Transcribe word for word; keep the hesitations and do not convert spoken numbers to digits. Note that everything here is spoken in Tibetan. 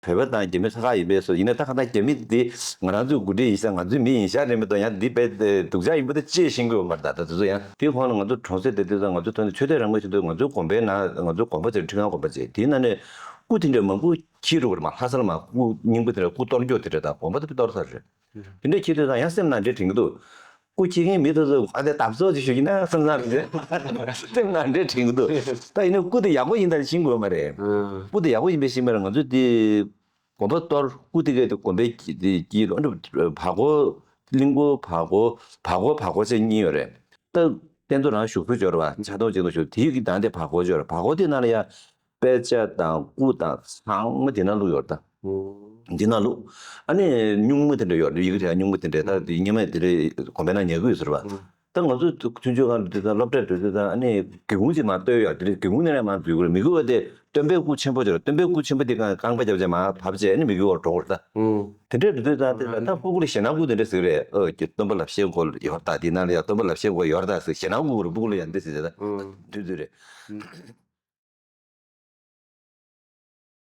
བོད་པ་དང་རྒྱ་མི་ཁ་ཁ་ཡིན་པས་སོ། ཡིན་ན་ད་ཁ་ད་རྒྱ་མི་འདི་ང་རང་ཚོའི་འགོ་ཁྲིད་ཡིན་ཤག་ང་ཚོའི་མི་ཡིན་ཤག་རེད་མི་འདུག་ཡང་འདི་དཔེ་སྡུག་ཅག་ཡིན་པ་དེ་ཅེས་ཤེས་ཀྱི་ཡོད་མ་རེད། ད་ད་དེ་ཚོ་ཡང་དེའི་ཁོངས་ལ་ང་ཚོ་གྲོང་གསེབ་དེ་དུས་ཙང་ང་ཚོའི་ཐོག་ནས་ཆོས་དད་རང་མོས་བྱེད་དུས་ང་ཚོའི་དགོན་པའི་ནང་ང་ཚོའི་དགོན་པ་ཚོའི་ཁྲི་ཁང་དགོན་པ་ཚོའི་དེའི་ནང་ནས་སྐུ་དེ་འདྲ་མང་པོ་འཁྱེར་འགྲོ་གི་རེད་མ། ལྷ་སར་མ་སྐུ་རྙིང་པ་དེ་འདྲ་སྐུ་གཏོར་རྒྱུ་དེ་འདྲ་དང་དགོན་པ་དེ་གཏོར་ཚར་རེད། དེ་འདྲ་འཁྱེར་དུས་ཙང་ཡང་སེམས་ནང་འདྲེ་དྲན་གྱི་འདུག་སྐུ་འཁྱེར་མཁན་མི་དེ་ཚོ་ཨ་དེ་བརྡབ་གསོག་ཅིག་ཞུ་གི་ན་བསམ་བསམ་རེད། སེམས་ནང་འདྲེ་དྲན་གྱི་འདུག་ད་ཡིན་ན་སྐུ་དེ་ཡག་པོ་ཡིན་ད་ཤེས་དགོས་མ་རེད། སྐུ་དེ་ཡག་པོ་ཡིན་པའི་ཤེས་མ་རེད། ང་ཚོ་དེ་དགོན་པ་གཏོར་སྐུ་དེ་གའི་དགོན་པའི་དཀྱིལ་ལ་བར་སྐོར་གླིང་སྐོར་བར་སྐོར་བར་སྐོར་བར་སྐོར་བྱས་གཉིས་ཡོད་རེད། ད་རྟེན་གཙོ་རང་བཞུགས་སུ་འབྱོར་བ་ཆ་ཚང་ཅིག་ཏུ་བཞུགས། དེའི་གི་དང་དེ་བར་སྐོར་འབྱོར། བར་སྐོར་དེ་ནང་ལ་ཡ་དཔེ་ཆ་དང་སྐུ་དང་ཚང་མ་དེ་ན་བླུགས་ཡོད་རེད་ད། འདི་ན་བླུགས། ཨ་ནི་སྨྱུག་མ་དེ་འདྲ་ཡོད་རེད། ཡི་གེ་དེ་སྨྱུག་མ་དེ་འདྲ་ད་དེ་སྔོན་མ་དེ་འདྲ་དགོན་པའི་ནང་ཉལ་གི་ཡོད་ཟེར་བ། ད་ང་ཚོ་ཆུང་ཆུང་སྒང་དུ་ད་སློབ་གྲྭར་འགྲོ་དུས་ད་ཨ་ནི་སྒེའུ་ཁུང་ཅིག་མར་བཏོད་ཡོད་དེ་རེད། སྒེའུ་ཁུང་ནས་མར་འཛུལ་དགོས་རེད། མི་དགོས་པ་དེ་སྟོན་པའི་སྐུ་ཆེན་པོ་ཅིག་རེད། སྟོན་པའི་སྐུ་ཆེན་པོ་དེ་སྒང་རྐང་པ་རྒྱབ་བྱས་མར་བབས་བྱས་ཨ་ནི་མི་དགོས་པར་འགྲོ་དགོས་རེད་ད། དེ་འདྲ་འགྲོ་དུས་ད་དེ་ལ་ད་སྤུ་གུ་ལ་ཞེད་སྣང་སྐུ་དེ་འདྲ་ཟེར་གི་རེད། ཨོ་སྟོན་པ་ལ་བཤད་དགོས་ཡོད་རེད་ད། དེ་ནང་ལ་ཡང་སྟོན་པ་ལ་བཤད་དགོས་ཡོད་རེད་ད་ཟེར་ཞེད་སྣང་སྐུ་རེད། སྤུ་གུ་ལ་ཡང་འདི་ཟེར་ད་དུས་དུས་རེད།